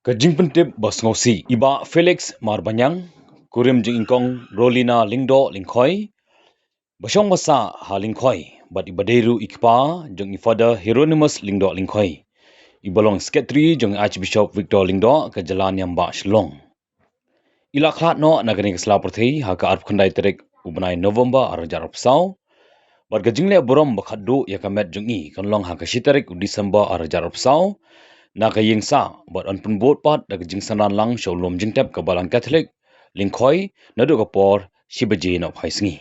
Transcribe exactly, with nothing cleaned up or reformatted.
Ka jingpyntip ba sngewsih. I Bah Felix Marbaniang, kurim jingïngkong Rolina Lyngdoh Lyngkhoi, ba shong ba sah ha Lyngkhoi, bad i ba dei ruh i kpa jong i Father Hieronymus Lyngdoh Lyngkhoi, i ba long secretary jong i Archbishop Victor Lyngdoh ka jylla niam bah Shillong. I la khlad noh na kane ka sla pyrthei ha ka arphew khyndai tarik u bnai November ar hajar arphew saw. Bad ka jingleh burom ba khatduh ïa ka met jong i kan long ha ka shi tarik u December ar hajar arphew saw, na ka ïing sah, bad yn pynbud pat da ka jingsynran lang sha u lum jingtep ka Balang Katholik Lyngkhoi, naduh ka por shi baje nohphai sngi.